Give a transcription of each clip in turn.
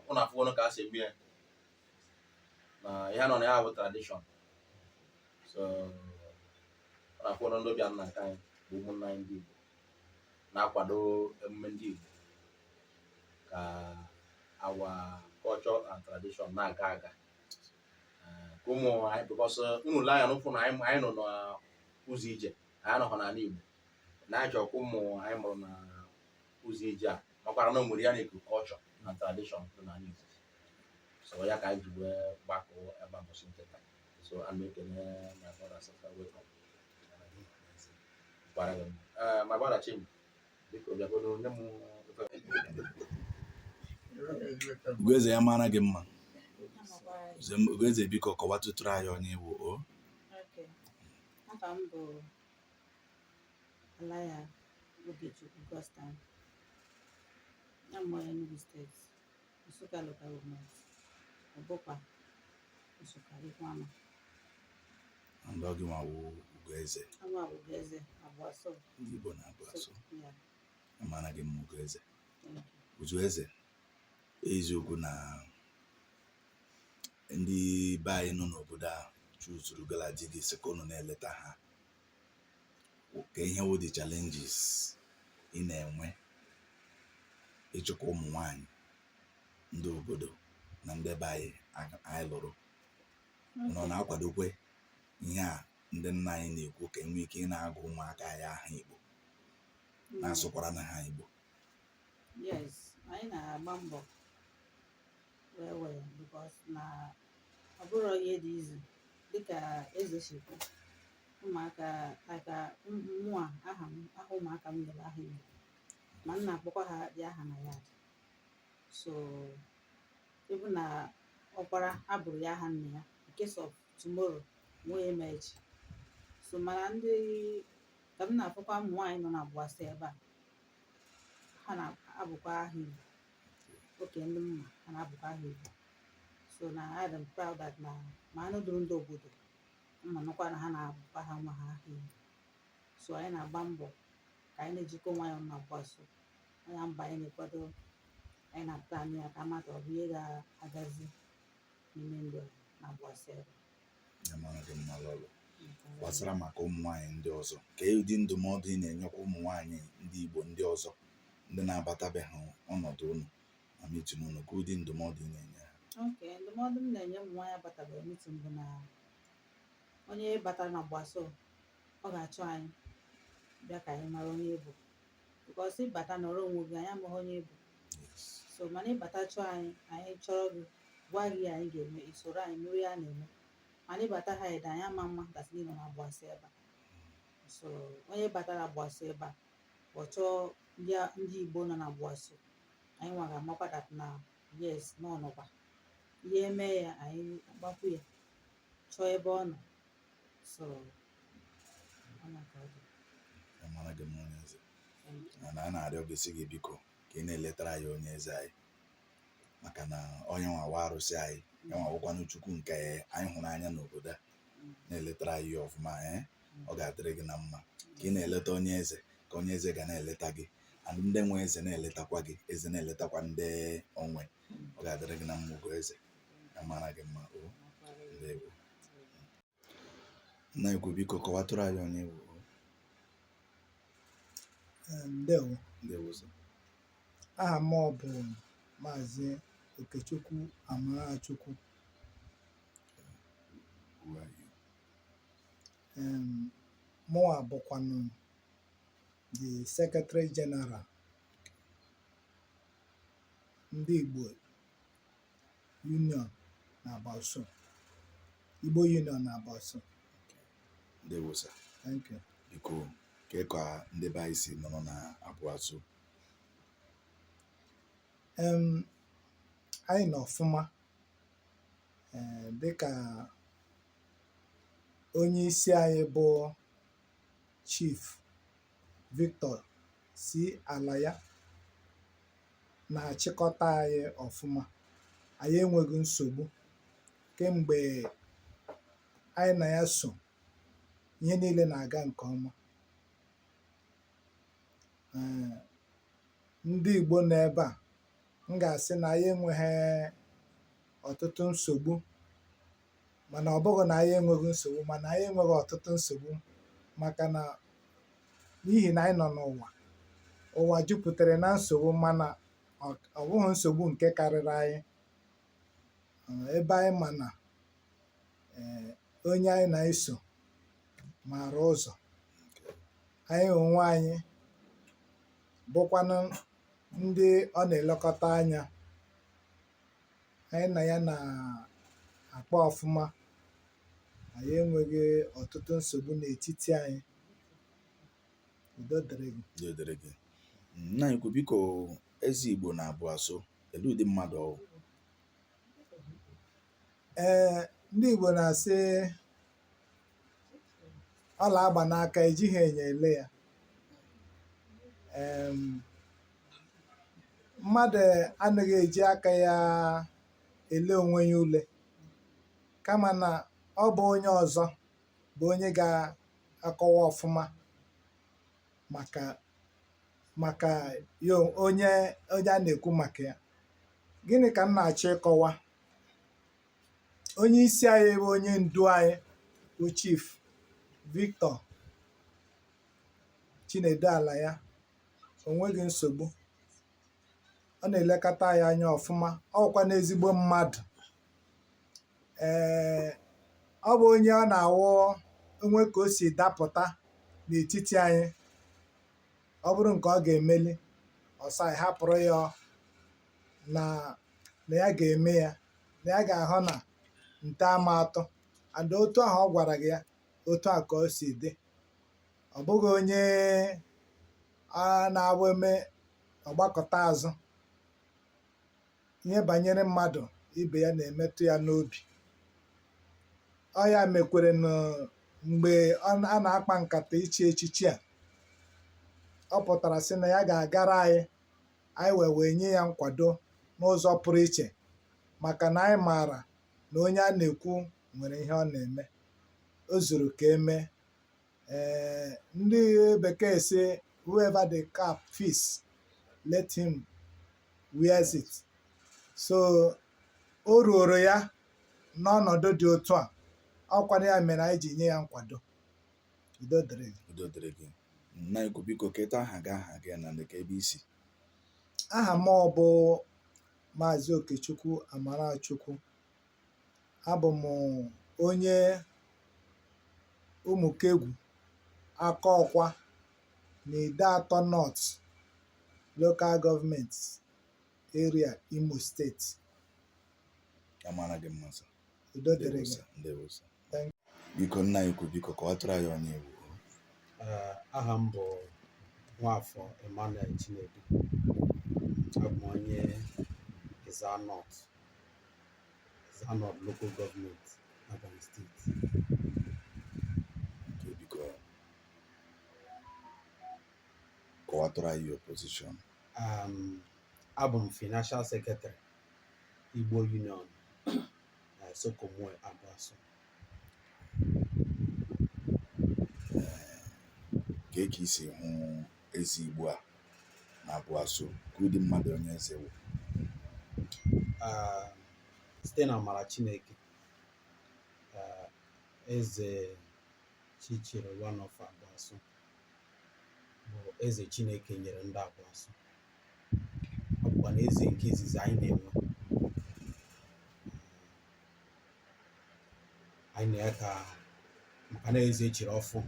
Ụnụ afụgonụ ka a si eme ya na ihe nọ na ya bụ tradition. So ụnụ afụgonụ ndị bịa na nke anyị bụ ụmụnna anyị ndị Igbo na-akwado emume ndị Igbo ka our culture and tradition na-aga aga. Ka ụmụ anyị, because unu lee anya n'ụfụ na anyị nọ n'ụzọ ije, anyị anọghọ n'ala Igbo, na anyị chọrọ ka ụmụ anyị mụrụ na ụzọ ije a makwara na o nwere ya na-eku culture na tradition dị n'ala Igbo. So ya ka anyị ji wee gbakọ ebe a mbọsị nke taa. So ana m ekene my brother, sir, welcome. Gwara gị m. My brother Chim, biko bịagodo nye m ife. Ugoeze, ya mara gị mma. Ugoeze, biko kọwatụtụrụ anyị onye iwu o. Okay. Afa m bụ Alaya Ogechukwu Gostan. Amụ Enugu State, Nsukka Local Government, Ọbụkwa, Nsukka Ikwama. Ndị ọ gị nwa wụ Ugoeze? Anụ a bụ Ugoeze Abụasọ. Ndị Igbo na-abụ asụ. Yeah, ya mara gị mma, Ugoeze. Thank you. Ugoeze, eziokwu na ndị be anyị nọ n'obodo a chuzuru gala di gị sị ka unu na-eleta ha, ka ihe wụ the challenges ị na-enwe ịchịkwa ụmụ nwanyị ndị obodo na ndị be anyị anyị lụrụ nọ na-akwadokwe ihe a ndị nna anyị na-ekwu ka enwee ike ị na-agụ ụmụaka anyị aha Igbo, na-asụkwara na ha Igbo? Yes, anyị na-agba mbọ well well, because na ọ bụrụ ihe dị izu dịka eze si kwu, ụmụaka aka mụa aha m, aha ụmụaka m nyere aha Igbo, ma m na-akpọkwa ha dị aha na ya. So ịbụ na ọkwara abụrụ ya aha nna ya in case of tomorrow nwee eme echi. So mana ndị ka m na-afụkwa, ụmụ nwaanyị nọ na Abuaso ebe a, ha na-abụkwa aha Igbo. Oke ndị mma ha na-abụkwa aha Igbo. So na I am proud that na ma anụ duru ndị obodo mma nụkwa na ha na-abụkwa ha nwa ha aha Igbo. So anyị na-agba mbọ ka anyị na-ejikọ onwe anyị ọnụ na Abuaso. Anya mbọ anyị na-ekwado, anyị na-plan ya ka amata ọ bụ ihe ga-agazi n'ime ndụ anyị na Abuaso ebe. Ya mara gị mma, lọlọ. Gbasara maka ụmụ nwaanyị ndị ọzọ, ka ụdị ndụmọdụ ị na-enyekwa ụmụ nwaanyị ndị Igbo ndị ọzọ, ndị na-abatabeghị ọnọdụ unu na meeting unu, ka ụdị ndụmọdụ ị na-enye ha? Ok, ndụmọdụ m na-enye ụmụ nwaanyị abatabere meeting bụ na onye batara na Abuaso, ọ ga-achọ anyị bịa ka anyị mara onye bụ, because ịbata nọrọ onwe gị, anyị amaghị onye bụ. So mana ịbata chọọ anyị, anyị chọrọ gị, gwa gị ihe anyị ga-eme, isoro anyị mewe ya na-eme. Mana ịbata ha ede, anyị ama mma gasị niile na Abuaso ebe a. So onye batara Abuaso ebe a, ọ chọọ ndị Igbo nọ na Abuaso, anyị nwa ga-amakwa that na yes, na ọ nọkwa ihe mee ya, anyị agbakwu ya chọọ ebe ọ nọ. So ọ na ka ọ dị. Ya mara gị mma, onye eze. Thank you. Mana a na-arịọ gị, sị gị biko ka ị na-eletara ya onye eze anyị, maka na onye nwa wa arụsị anyị, ya nwa wụkwanụ Chukwu nke anyị hụrụ anya n'obodo a. Na-eletara anyị ya ọfụma. Ee, ọ ga-adịrị gị na mma ka ị na-eleta onye eze, ka onye eze ga na-eleta gị, and ndị nwe eze na-eletakwa gị, eze na-eletakwa ndị onwe. Ọ ga-adịrị gị na mma, ugo eze. Ya mara gị mma o. Ndewo. Nna ekwu, biko kọwatụrụ anyị onye bụ o. Ndewo. Ndewo sir. Aha m bụ Maazị Okechukwu Amarachukwu. Who are you? Mụnwa bụkwanụ the Secretary General ndị Igbo Union na Aboso, Igbo Union na Aboso. Ndewo sir. Thank you. Biko, kee ka ndị be anyị si nọrọ na Aboso? Anyị nọ ọfụma, dịka onye isi anyị bụ Chief Victor C. Alaya na-achịkọta anyị ọfụma. Anyị enweghị nsogbu kemgbe anyị na ya so. Ihe niile na-aga nke ọma. Ndị Igbo nọ ebe a M ga-asị na anyị enweghị ọtụtụ nsogbu, mana ọ bụghị na anyị enweghị nsogbu, mana anyị enweghị ọtụtụ nsogbu maka na n'ihi na anyị nọ n'ụwa, ụwa jupụtara na nsogbu, mana ọ bụghị nsogbu nke karịrị anyị. Ebe anyị ma na onye anyị na-eso maara ụzọ, anyị onwe anyị bụkwanụ ndị ọ na-elekọta anya, anyị na ya na-akpa ọfụma, anyị enweghị ọtụtụ nsogbu n'etiti anyị. Udo dịrị gị. Udo dịrị gị. Nna anyị ukwu, biko, eze Igbo na Aboso, ele ụdị mmadụ ọ wụ? Ee, ndị Igbo na-asị ọla agba n'aka ejighị enyo ele ya. Mmadụ anaghị eji aka ya ele onwe ya ule, kama na ọ bụ onye ọzọ bụ onye ga-akọwa ọfụma maka ya onye a na-ekwu maka ya. Gịnị ka m na-achọ ịkọwa? Onye isi anyị bụ onye ndu anyị bụ Chief Victor Chinedu Alaya, o nweghị nsogbu, ọ na-elekọta anyị anya ọfụma, ọ bụkwa n'ezigbo mmadụ. Ee, ọ bụ onye ọ na-awụ onwe ka o si dapụta n'etiti anyị, ọ bụrụ nke ọ ga-emeli, ọsọ anyị hapụrụ ya na ya ga-eme ya, na ya ga-ahụ na nte ama atọ and otu ahụ ọ gwara gị ya, otu a ka o si dị. Ọ bụghị onye a na-awụ eme ọgbakọta azụ. Ihe banyere mmadụ ibe ya na-emetụ ya n'obi. Ọ ya mekwere na mgbe a na-akpa nkata ichi echichi a, ọ pụtara sị na ya ga-agara anyị, anyị wee nye ya nkwado n'ụzọ pụrụ iche, maka na anyị maara na onye a na-ekwu nwere ihe ọ na-eme, o zuru ka emee. Ee, ndị bekee sị, "Whoever the cap fits, let him wears it." So o ruoro ya n'ọnọdụ dị otu a, ọkwana ya mere anyị ji nye ya nkwado. Udo dịrị gị. Udo dịrị gị. Nna anyị ukwu, biko, keta aha gị na ka ebe isi. Aha m bụ Maazị Okechukwu Amarachukwu. Abụ m onye Ụmụkegwu Akọkwa na Ideato North Local Government Area, Imo State. Ya mara gị mma, sir. Udo dịrị Ndewo, gị. sir. Ndewo, sir. Thank Biko, nna anyị ukwu, biko, kọwatụrụ anyị onye Igbo. Aha m bụ Nwafọ Emmanuel Chinedu. Abụ m onye Ezza North, Ezza North Local Government, Ebonyi State. Okay, biko, kọwatụrụ anyị your position. Abụ m Financial Secretary, Igbo Union, Sokomwe Aboso. Ka isi hụ eze Igbo a na Aboso, ka ụdị mmadụ onye eze wụ? Site na amara Chineke, Eze Chichiri one of Aboso bụ eze Chineke nyere ndị Aboso. Ọ bụkwa na eze nke izizi anyị na-enwe. Anyị na ya ka maka na eze echiri ọfụ,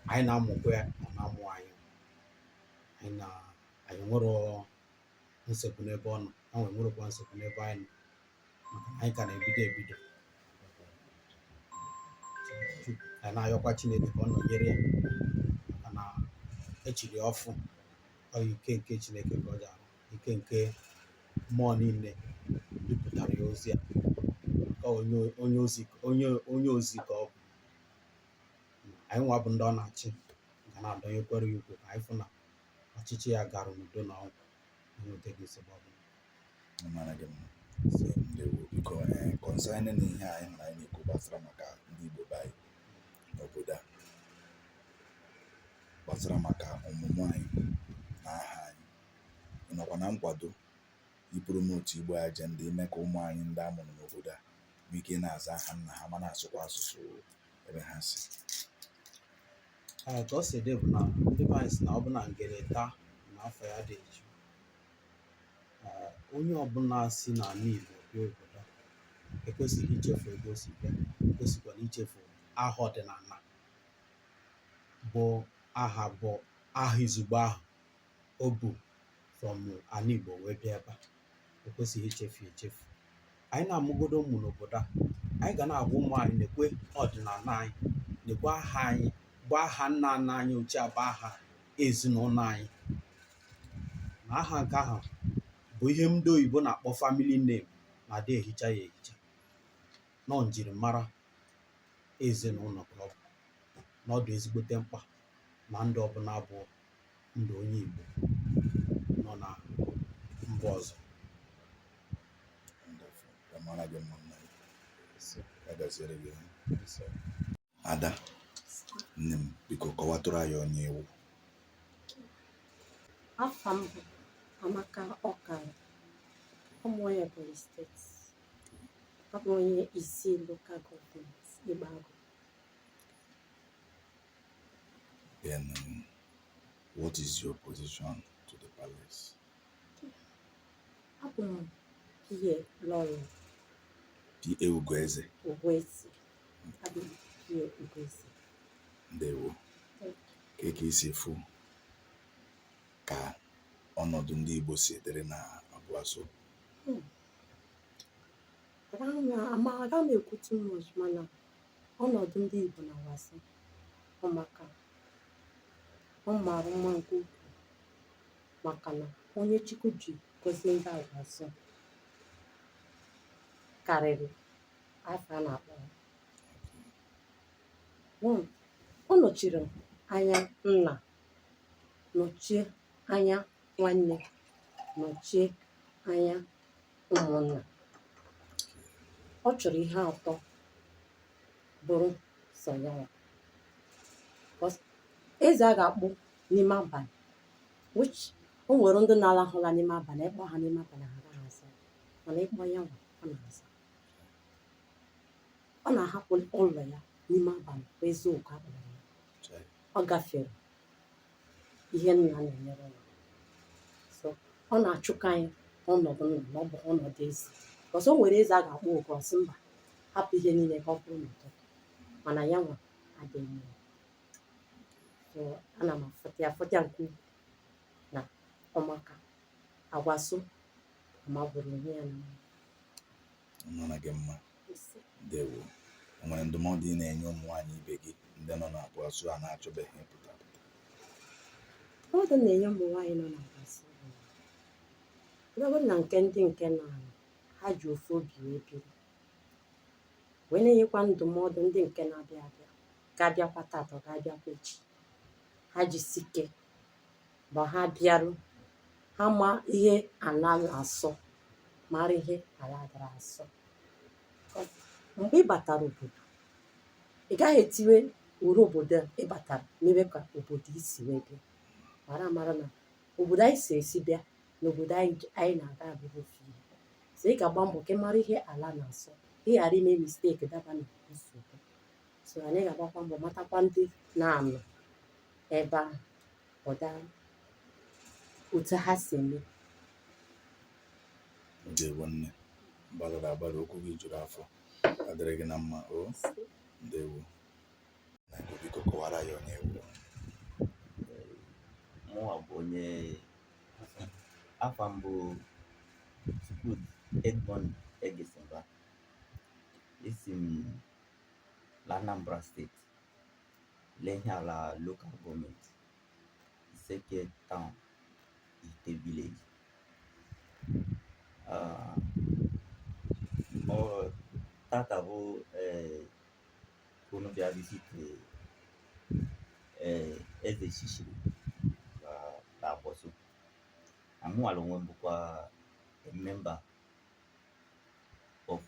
anyị na-amụkwa ya, ọ na-amụ anyị. Anyị na anyị nwere nsogbu n'ebe ọ nọ, anyị nwerekwa nsogbu n'ebe anyị nọ, maka na anyị ka na-ebido ebido. Anyị na-ayọkwa Chineke ka ọ nọnyere ya, maka na echiri ọfụ, ọ ike nke Chineke ka ọ ji arụ, ike nke mmụọ niile dupụtara ya ozi a. Ka onye ozi ka ọ bụ. Anyị nwa bụ ndị ọ na-achị ga na-adọnyekwere ya ukwu ka anyị fụ na ọchịchị ya gara n'udo na ọṅụ, enwetaghị nsogbu ọbụla. Ya mara gị mma. Ndewo. Biko, concerning ihe anyị hụrụ anyị na-ekwu gbasara maka ndị Igbo be anyị n'obodo a, gbasara maka ọmụmụ anyị na aha anyị, ị nọkwa na nkwado i Promote Igbo agenda, ime ka ụmụ anyị ndị a mụrụ n'obodo a nwee ike na-aza aha nna ha ma na-asụkwa asụsụ ebe ha si. Ee, ka o si dị bụ na ndị be anyị si na ọ bụ na ngere taa na afọ ya dị eju. Ee, onye ọbụla si n'ala Igbo bịa obodo a ekwesịghị ichefu ebe o si bịa, ekwesịkwara ichefu aha ọdịnala bụ aha bụ aha izugbe ahụ o bu from ala Igbo wee bịa ebe a. Ekwesịghị ichefu ya echefu. Anyị na-amụgodo ụmụ n'obodo a, anyị ga na-agwa ụmụ anyị nekwe ọdịnala anyị, nekwe aha anyị bụ aha nna nna anyị ochie, bụ aha ezinụlọ anyị, na aha nke ahụ bụ ihe ndị oyibo na-akpọ family name, na-adị ehicha ya ehicha nọ njirimara ezinụlọ ka ọ bụ na ọ dị ezigbote mkpa na ndụ ọbụla bụ ndụ onye Igbo nọ na mba ọzọ. Wonderful. Ya mara gị mma, nna ya. Ya gaziere gị. Ada nne m, biko kọwatụrụ anyị onye ewu. Afa m bụ Amaka Ọkara. Ụmụ onye Ebonyi Steeti. Abụ m onye isi Local Government Igbagu. Then what is your position to the palace? Abụ m PA Lọlọ. PA Ugoeze. Ugwuezi. Abụ m PA Ugwuezi. Ndewo. Ka ka isi fụ ka ọnọdụ ndị Igbo si dịrị na Aboisso? Aga m ekwu too much, mana ọnọdụ ndị Igbo na Wasa ọ maka ọ mara mma nke ukwuu, maka na onye Chukwu ji gọzie ndị Aboisso karịrị afọ a na-akpọ ya. One, ọ nọchiri anya nna, nọchie anya nwanne, nọchie anya ụmụnna. Ọ chọrọ ihe atọ bụrụ sọ ya nwa. Because eze a ga-akpụ n'ime abalị, which o nwere ndị na-alahụla n'ime abalị, ịkpọ ha n'ime abalị ha agaghị aza, mana ịkpọ ya nwa, ọ na-aza. Ọ na-ahapụ ụlọ ya n'ime abalị wee zaa oku akpọrọ ya. Chai. Ọ gafere ihe nna na-enyere ya, so ọ na-achụkọ anyị ọnọdụ nna na ọ bụ ọnọdụ eze. Ọzọ, o nwere eze a ga-akpọ oku, ọ sị mba, hapụ ihe niile ka ọ bụrụ n'ụtụtụ, mana ya nwa adịghị ya. So ana m afụta ya, afụta ya nke ukwuu na ọmaka Aboisso amagburu onwe ya na mma. Mara gị mma. Ise. Ndewo. O nwere ndụmọdụ ị na-enye ụmụ nwaanyị ibe gị ndị nọ na Aboisso a na-achọbeghị ịpụta apụta? Ndụmọdụ m na-enye ụmụ nwaanyị nọ na Aboisso bụ na ọ bụrụ na nke ndị nke nọ ala, ha ji ofu obi wee biri, wee na-enyekwa ndụmọdụ ndị nke na-abịa abịa, ga-abịakwa tata, ga-abịakwa echi, ha jisike ma ha bịarụ, ha ma ihe ala na-asọ, mara ihe ala dara asọ. Mgbe ị batara obodo, ị gaghị etiwe were obodo a ị batara mewe ka obodo isi wee bịa. Mara amara na obodo anyị si esi bịa na obodo anyị na-aga abụghị ofu ihe. So ị ga-agba mbọ ka ị mara ihe ala na-asọ, ka ị ghara ime mistake daba na nsogbu. So anyị ga-agbakwa mbọ matakwa ndị na-anọ ebe ahụ ọda otu ha si eme. Ndewo nne, gbalịrị agbalị, okwu gị juru afọ. Adịrị gị na mma o. Ndewo. Na biko kọwara ya onye ewu. Mụnwa bụ onye afa m bụ Chukwudi Edmond Egesimba. Esi m la Anambra Steeti, Ihiala Local Government, Iseke Town, Ite Village. Ah, ọ tata bụ unu bịa visit eze Shishiri na Aboisso. Mụnwa onwe m bụkwa a member of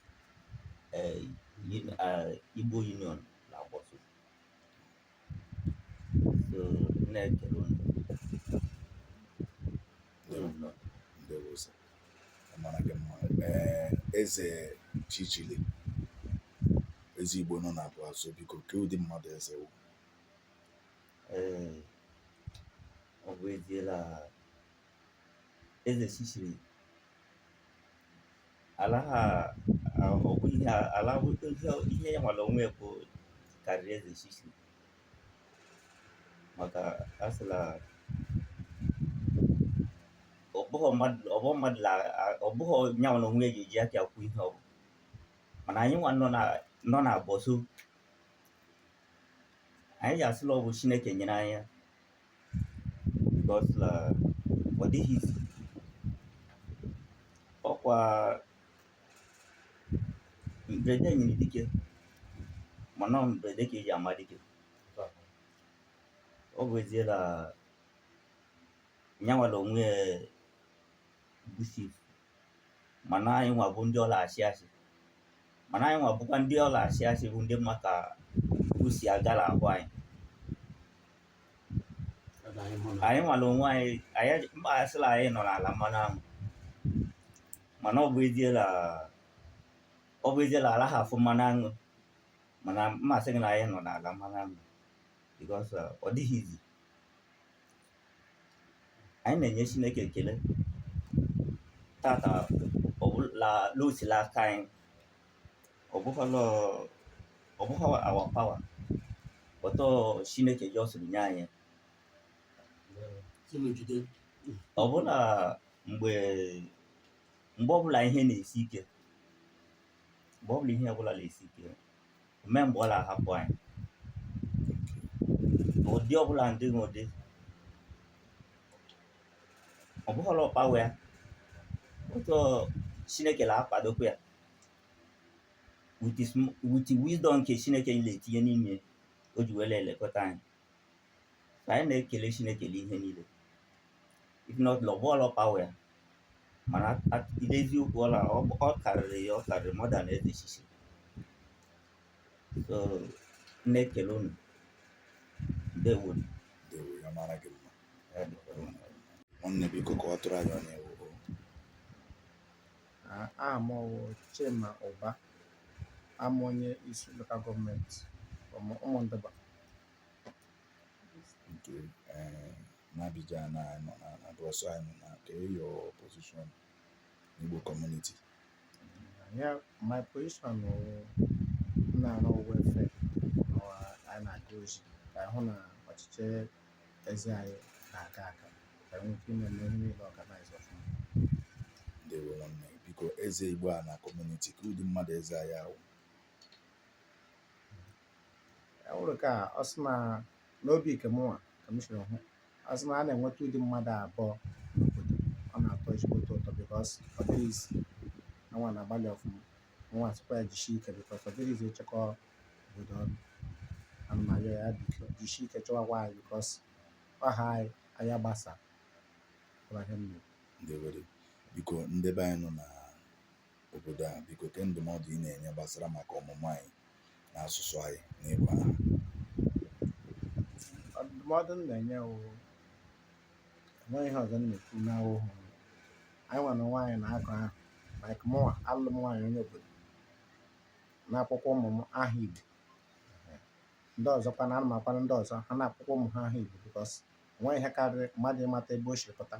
Igbo Union na Aboisso. So na-ekele unu. Unu nọ. Ndewo sir. Mara gị mma. Ee, Eze Chichili, eze Igbo nọ na Aboso, biko, ke ụdị mmadụ eze wụ? Ee, ọ bụ ezie la eze chichiri ala ha, ọ bụ ihe ala bụ ihe ya nwere onwe ya bụ karịrị eze chichiri, maka a sịla ọ bụghị mmadụ, ọ bụghị mmadụ la, ọ bụghị ya nwere onwe ya ga-eji aka ya kwu ihe ọ bụ. Mana anyị nwa nọ na Aboso, anyị ga-asịla ọ bụ Chineke nyere anyị ya, because la ọ dịghị izi ọkwa mberede nyere dike, mana ọ mberede ka eji ama dike. Ọ bụ ezie la ya nwere onwe ya bụ chief, mana anyị nwa bụ ndị ọla achị achị, mana anyị nwa bụkwa ndị ọla achị achị, bụ ndị mma ka o si aga n'ahụ anyị. Ebe anyị hụ na Anyị nwere onwe anyị, anyị mba asịla anyị nọ n'ala mmanụ ahụ, mana ọ bụ ezie la ala ha afụ mmanụ aṅụ, mana mma asị gị na anyị nọ n'ala mmanụ aṅụ, because ọ dịghị izi. Anyị na-enye Chineke ekele tata ọ bụla l'osila aka anyị, ọ bụghị our power, but ọ Chineke just nye anyị. Sinu jide. Ọbụla mgbe ọbụla ihe na-esi ike, mgbe ọbụla ihe ọbụla na-esi ike, mee mgbe ọ na-ahapụ anyị ụdị ọbụla ndị ụdị ọ bụghọla ọkpawa ya otu Chineke na-akwadokwa ya with the wisdom nke Chineke na-etinye n'ime o ji were elekọta anyị. So anyị na-ekele Chineke n'ihe niile. If not, ọ bụghọla ọkpawa ya, mana eziokwu ọla ọ karịrị ya, ọ karịrị more than eze chichi. So na-ekele unu, ndewo. Ndewo, ya mara gị mma. Ya dịkwara unu. Nwanne, biko kọwatụrụ anyị onye wụ. Aha m wụ Chima Ụba, amụ onye isi local government from Ụmụndụba. Nke n'Abidjan na anyị nọ na Aboso anyị nọ na ke your position n'Igbo community? Yeah, my position wụ m na-arụ welfare n'ụwa. Anyị na-aga ozi ka anyị hụ na ọchịchị eze anyị na-aga aga, ka anyị nwee ike ime ihe niile organize ọfụma. Ndewo, nwanne. Biko, eze Igbo a na community, ka ụdị mmadụ eze anyị ahụ? E nwere ka ọ sị na n'obi nke mụnwa ka m siri hụ, ọ sị na a na-enweta ụdị mmadụ abụọ n'obodo, ọ na-atọ ezigbote ụtọ, because ọ dịghị isi nwa na-agbalị ọfụma. Nwa sịkwa ya jisie ike, because ọ dịghị izi ịchịkọ obodo ọnụ. Ana m arịọ ya biko jisie ike chọwakwa anyị, because ọha anyị anyị agbasa. Ọ bụ ihe m na-ekwu. Ndewo. Biko, ndị be anyị nọ na obodo a, biko, ke ndụmọdụ ị na-enye gbasara maka ọmụmụ anyị na asụsụ anyị na ịgụ aha? Ndụmọdụ m na-enye wụ, enweghị ihe ọzọ m na-ekwu n'ahụhụ anyị nwa na onwe anyị na-agụ ahụ. Like mụnwa, alụrụ m nwaanyị onye obodo, na-akwụkwọ ụmụ m aha Igbo. Ndị ọzọkwa na ana m akwado ndị ọzọ ha na-akwụkwọ ụmụ ha aha Igbo, because enweghị ihe karịrị mmadụ ịmata ebe o si pụta.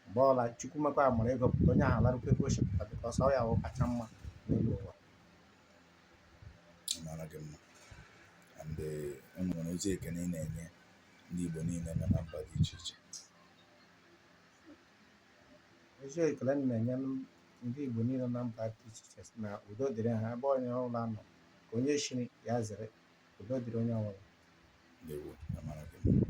Mgbe ọbụla Chukwu mekwa amara ego pụta, onye ahụ alarụkwa ebe o si pụta, because ọ ya wụ kacha mma n'elu ụwa. Mara gị mma. And enwere ozi ekene ị na-enye ndị Igbo niile nọ na mba dị iche iche? Ozi ekele m na-enye ndị Igbo niile na mba dị iche iche sị na udo dịrị ha ebe onye ọbụla nọ, ka onye shiri ya zere. Udo dịrị onye ọbụla. Ndewo, ya mara gị mma.